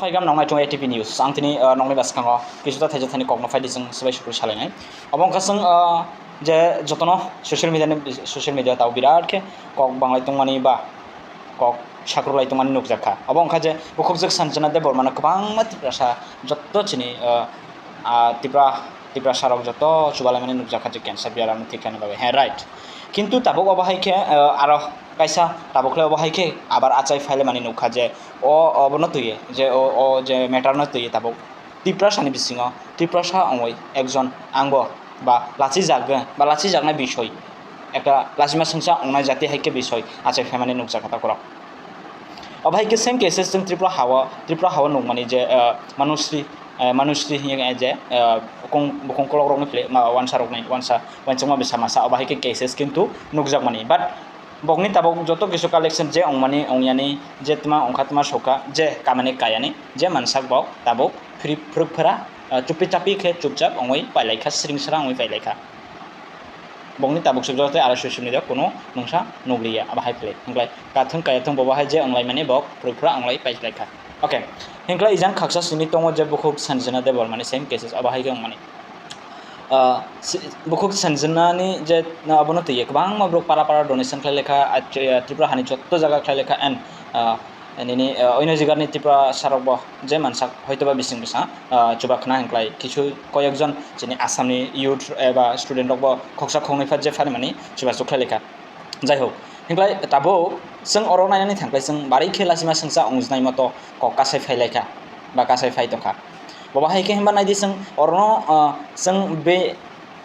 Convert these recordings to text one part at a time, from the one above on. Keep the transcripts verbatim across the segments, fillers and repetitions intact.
Hai gam nong naitung A T P News. Ang tini, uh, nongni bwskango kisa ta thaijak thani kokno phaidi chwng swbai sukri salainai. Obo wngkha chwng, uh, je jotono social media ni, social media tao birat khe kok banglai tongmani ba kok sakrulai tongmani nukjakha. Obo wngkha je bukhukjwk Sanjana Debbarmano kwbangma Tiprasa joto chini, uh, uh, Tipra, Tiprasa rok joto chubalaimani nukjakha je cancer biaram thikani bagwi. He, right. Kintu tabuk obo hai khe, uh, aro kaisa tabuk le obo hai khe abar achai phailaimani nukha je o, obono twiwi je o, o je matter no twiwi tabuk Tiprasa ni bisingo Tiprasa ongwi ekjon angbo ba lachijak ba lachijaknai bisoi ekta lachima swngsa ongnai jati hai khe bisoi achai phaimani nukjakha takhorok. Obo hai khe same cases chwng Tripura hao, Tripura hao nukmani je, uh, Manusri, uh, Manusri hiya je, uh, bukung, bukung kolok rokni phle ma wansa rokni wansa uansukma bisa masa obo hai khe cases kintu nukjakmani. But bokni tabuk joto kisu collection je ongmani ongyani je tma ongkha tma sokha je kamani kayani je mansak bok tabuk phri-, phwrwk phwra, uh, chupi chapi khe chupchap ongwi pailaikha, sring sra ongwi pailaikha. Bokni tabuk sukjak tei aro social media kunu mungsa nukliya abo hai phle. Hingklai kathwng kayathwng bobo hai je wnglaimani bok phwrwk phwra onglai pailaikha. Okay, hingklai ijang khaksa simi tongo je bukhuk Sanjana Debbarmani same cases abo hai khe wngmani. Ah, si-, bukhuk Sanjana ni je, ah, abono twiwi kwbangma borok para para donation khlai lekha, ah, Tri-, ah, Tripura hani jotto jaga khlai lekha and, ah, nini, ah, oino jigarni Tripura sarok bo je mansak hoitoba bising bwsa, ah, chubakhna hingklai kisu koyekjon chini Assamni youth eba student rok bo khoksa khoknwi pha je pharimani chubachu khlai lekha. Jai hok, hingklai tabuk chwng oro nainani thangkhlai chwng bari khe lachima swngsa wngjwnai moto kok kasai phai laikha ba kasai phai tongkha. Bobo hai khe himba naidi chwng orono, ah, chwng be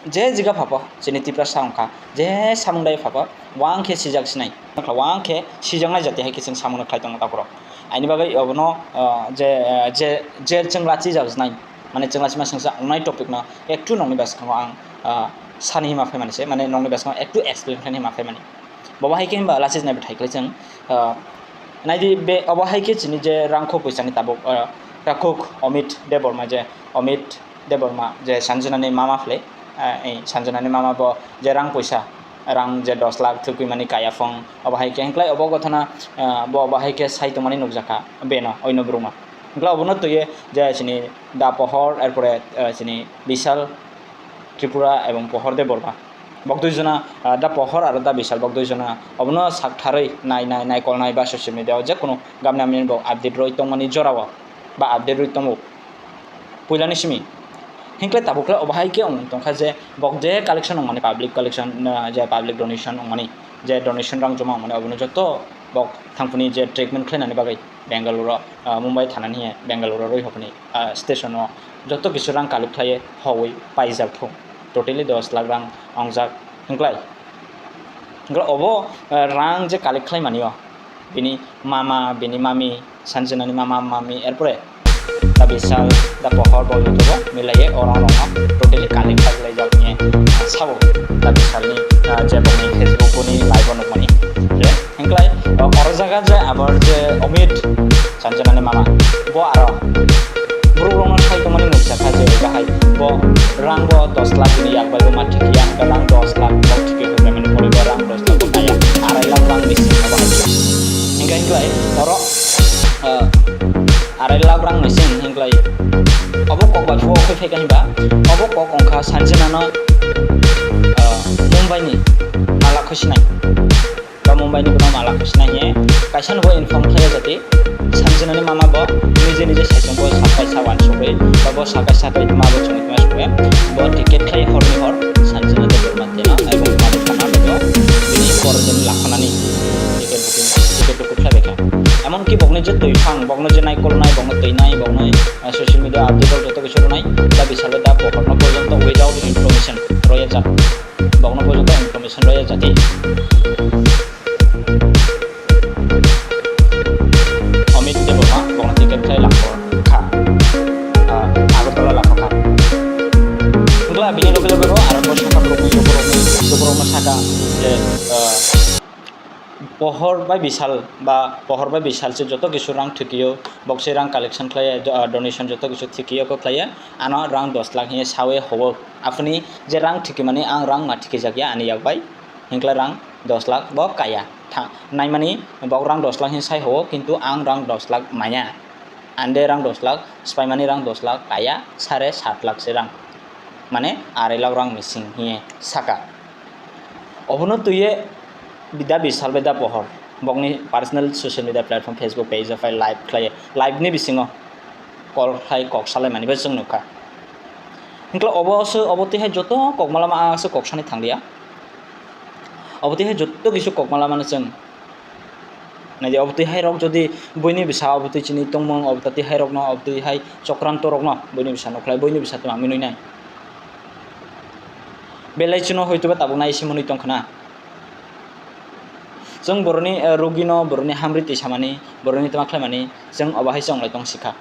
je jiga phapha chini Tiprasa wngkha, je samung dai phapha, wang khe sijak sinai, wang khe sijaknai jati hai khe chwng samung khlai tongo takhorok. Aini bagwi obono, ah, je, ah, je, je chwng lachijak nai, mane chwng lachima swngsa wngnai topic no ektu nongni bwskango ang, ah, sani hima phaimani se, mane nongni bwskango ektu explain khlaini hima phaimani. Bobo hai khe himba lachijak nai bwthai khlai chwng, ah, naidi be obo hai khe chini je rangkho pwisani tabuk, ah, takhuk Amit Debbarma je Amit Debbarma je Sanjanani mama phle, ah, ei Sanjanani mama bo je rang puisa, rang je dos lakh thwkwi mani kaya phung, obo hai khe hingklai obo gothana, ah, bo obo hai khe sai tongmani nukjakha beno oino bruma. Hingklai obono twiwi je chini Da Pohor, erpore, ah, chini Bishal Tripura ebong Pohor Debbarma. Bok dui jona, ah, Da Pohor aro Da Bishal bok dui jona obono sak tharwi nai, nai, nai kol nai ba social media o je kunu gamni amni bo update rwi tongmani jorao ba update rwi tongo. Puilani simi. Hingkhe tabuk khe obo hai khe wng tongkha je bok je collection wngmani public collection, ah, je public donation wngmani, je donation rang joma wngmani obono joto bok thangphuni je treatment khlainani bagwi Bengaluru, ah, Mumbai thanani hiya Bengaluru rwi hokni, ah, station o joto kisu rang collect khlaiwi howui paijak thung. Totally dos lakh rang wngjak hingklai. Hingkhe obo, ah, rang je collect khlaimani o, bini mama, bini mami, Sanjanani mama, mami, erpore Da Bishal, Da Pohor bo jotobo milaiye o rang rokno totally collect khlai laijak hiya, ah, sabo Da Bishalni, ah, je bokni Facebook ni live o nukmani. Je Hingklai, o, oro jaga je abar je Amit Sanjanani mama, bo aro borok rokno sai tongmani nukjakha je bahai bo rang bo dos lakh ni yak bai bo ma thiki ya, hingkhe rang dos lakh bo thiki hwnmani pore bo rang dos lakh bo kaya, arai lakh rang ni simi abo hai khe. Hingkhe hingklai oro, o, arai lakh rang ni simi hingklai obo kok bai phuo khe phaikha hinba obo kok wngkha Sanjanano, o, Mumbai ni mala khusinai. Ba Mumbai ni bono mala khusinai hiye kaisa no bo inform khlai jati. Sanjanani mama bo nije nije saichung bo sakai sa wansugwi ba bo sakai sakai ma bo chwngwi tma sugwi bo ticket khlai horni hor Sanjana Debbarma tino ebong ma bo thana bo bini korjoni lakhanani ticket booking, ticket booking khlai baikha. Emonki bokni je twi phang, bokno je naikolnai, bokno twinai, bokno, eh, social media update rok joto kisa rwnai, Da Bishal Da Pohorno porjonto without information roya jak. Bokno porjonto information roya jati. Amit Debbarma bokno ticket khlai lakho kha. Ah, Agartala lakho kha. Wngkha bini loge loge bo aro bo saka borokni, borokni, borokno saka je, ah, Pohor bai Bishal ba Pohor bai Bishal se joto kisu rang thikio, bokse rang collection khlaiya, do-, ah, donation joto kisu thikio kho khlaiya, ano rang dos lakh hiye sawi hobo. Aphuni je rang thikimani ang rang ma thikijakya ani yak bai. Hingkla rang dos lakh bo kaya. Tha-, naimani bok rang dos lakh hin sai ho, kintu ang rang dos lakh maya. Ande rang dos lakh, swpaimani rang dos lakh, kaya sare sat lakh se rang. Mane arai lakh rang mising hiye saka. Obono tuye bida bisal bida pohor. Bokni personal social media platform, Facebook page o phai live khlaiye. Live ni bisingo call khlai kok salai mani bai chwng nukha. Hingkhe obo se, obo twi hai joto kok malama, ah, se kok sani thanglia. Obo twi hai joto kisu kok malama no chwng Naidi, obo twi hai rok jodi buini bwsa, obo twi chini tongmung, obo twi hai rokno, obo twi hai chokranto rokno buini bwsa nukhlai, buini bwsa tongma minwi nai. Belai chwngno hoitoba tabuk nai se mwnwi tongkha na. Chwng boroni, eh, rugino, boroni hamri twi samani, boroni tongma khlaimani, chwng obo hai se wnglai tong sikha.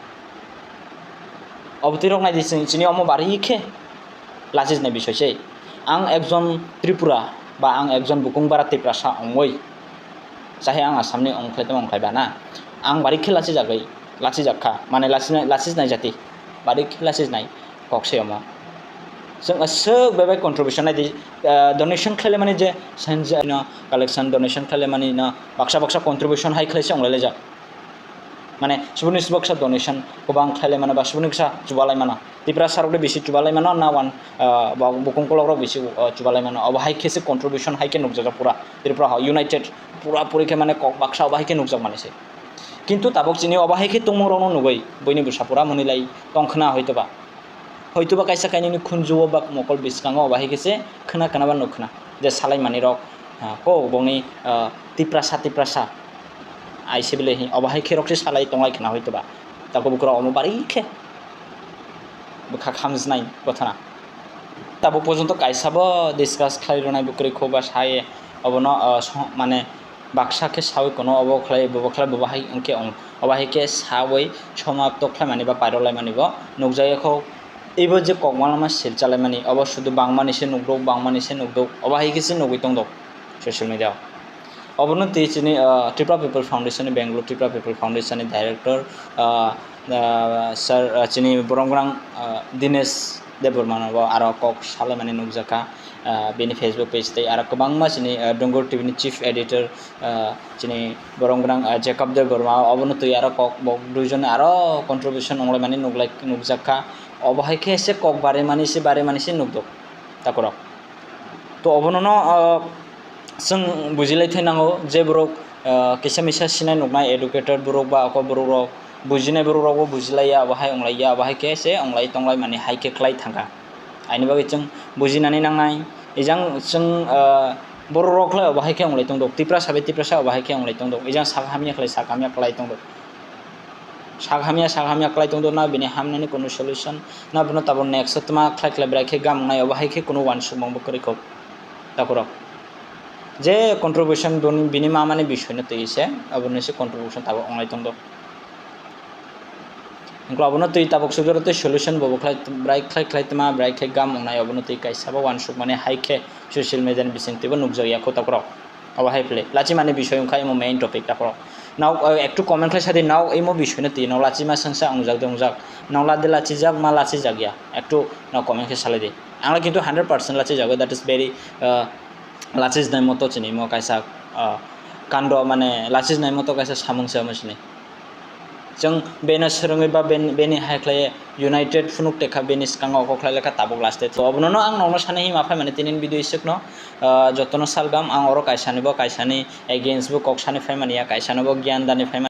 Obo twi rok naidi chini, chini omo bari khe lachijnai bisoi se. Ang ekjon Tripura ba ang ekjon bukung bara Tiprasa ongoi, chahe ang Assamni ongkhlai tongma ongkhlai ba na, ang bari khe lachijagwi, lachijak kha, mane lachijnai, lachijnai jati, bari khe lachijnai kok se omo. Chwng aswk bebak contribution naidi, ah, donation khlaimani je sanja no collection, donation khlaimani no baksa baksa contribution hai khlai se onglaijak. Mane, subuni baksa donation kwbang khlai lai mano ba subuni kisa chuba lai mano. Tiprasa rok de bisi chuba lai mano, na wan, ah, ba bukung kolok rok bisi, ah, chuba lai mano. Obo hai khe se contribution hai khe nukjak pura. Tripura ha united, pura puri khe mane kok baksa obo hai khe nukjak mani se. Kintu tabok chini obo hai khe tongmung rokno nugwi, buini bwsa pura mwnwi lai tong khna hoito ba. Hoitoba kaisa kainwini khunjuo ba mokol bwskango obo hai khe se khna khna ba nuk khna je salai manwi rok, ah, kok bongni, ah, Tiprasa, Tiprasa ai se bile hi obo hai khe rok se salai tonglai khna hoitoba. Tako bukurok omo bari khe bwkha khamjnai gothana. Tabuk porjonto kaisa bo discuss khlai rwnai bwkrwi kho ba sai obono, ah, so-, mane baksa khe sawi kono obo khlai, bobo khlai, bobo hai hwnkhe ong-, obo hai khe sawi somapto khlaimani ba pairok laimani bo nukjakya kho. Ebo je kokmalama silchalaimani, obo sudu bangmani se nukduk, bangmani se nukduk, obo hai khe se nugwi tongduk social media o. Obono twi chini, ah, Tripura People Foundation ni, Bangalore Tripura People Foundation ni director, ah, ah, sir, ah, chini borok rang, ah, Dinesh Debbarma no bo aro kok salaimani nukjakha, ah, bini Facebook page tei aro kwbangma chini, ah, Dungur T V ni chief editor, ah, chini borok rang, ah, Jacob Debbarma obono twi aro kok bo duijon aro contribution onglaimani nuklai, nukjakha. Obo hai khe se kok barimani se, barimani se nukduk takhorok. To obono no, ah, chwng bujilai thai nango je borok, ah, kisa misa sinai nuknai educated borok ba ako borok rok bujinai borok rok bo bujilaiya, abo hai onglaiya, abo hai khe se onglai tonglai mani hai khe khlai thangkha. Aini bagwi chwng bujinani nangnai, ejang chwng, ah, borok rok khlai abo hai khe onglai tongdok, Tiprasa bai Tiprasa abo hai khe onglai tongdok, ejang sak hamya khlai sak hamya khlai tongdok. Sak hamya, sak hamya khlai tongdok, na bini hamnani kunu solution, na bono tabuk next o tma khlai khlai bwrai khe gam wngnai, obo hai khe kunu uansukmung bo kwrwi kho takhorok. Je contribution boni, bini mamani bisoi no twi se, aboni se contribution tabuk wngnai tongdok. Hwnkhe obono twi tabuk sujaro tei solution bo khlai, bwrai khlai khlai tma, bwrai khe gam wngnai, obono twi kaisa bo uansukmani hai khe social media ni bising twi bo nukjakya kho takhorok. Obo hai philai lachimani bisoi wngkha imo main topic takhorok. Nao, eh, ektu comment khlai sadi, nao imo bisoi no twi no lachima swngsa wngjak de wngjak. Nao lade lachijak ma lachijak ya. Ektu nao comment khe salai di. Ang le kintu hundred percent lachijago, that is very, eh, lachijnai moto chini imo kaisa, eh, kando mane lachijnai moto kaisa samung se omo sini. Chwng beno swrwngwi ba ben-, beni hai khlai united phunuk tekha, beni swkango oko khlai lekha tabuk last day. To obono no ang nokno sanai hima phai mani tinin video iswkno, ah, jotono salgam ang oro kaisani bo, kaisani against bo kok sani phai mani ya, kaisano bo gyan dani phai mani.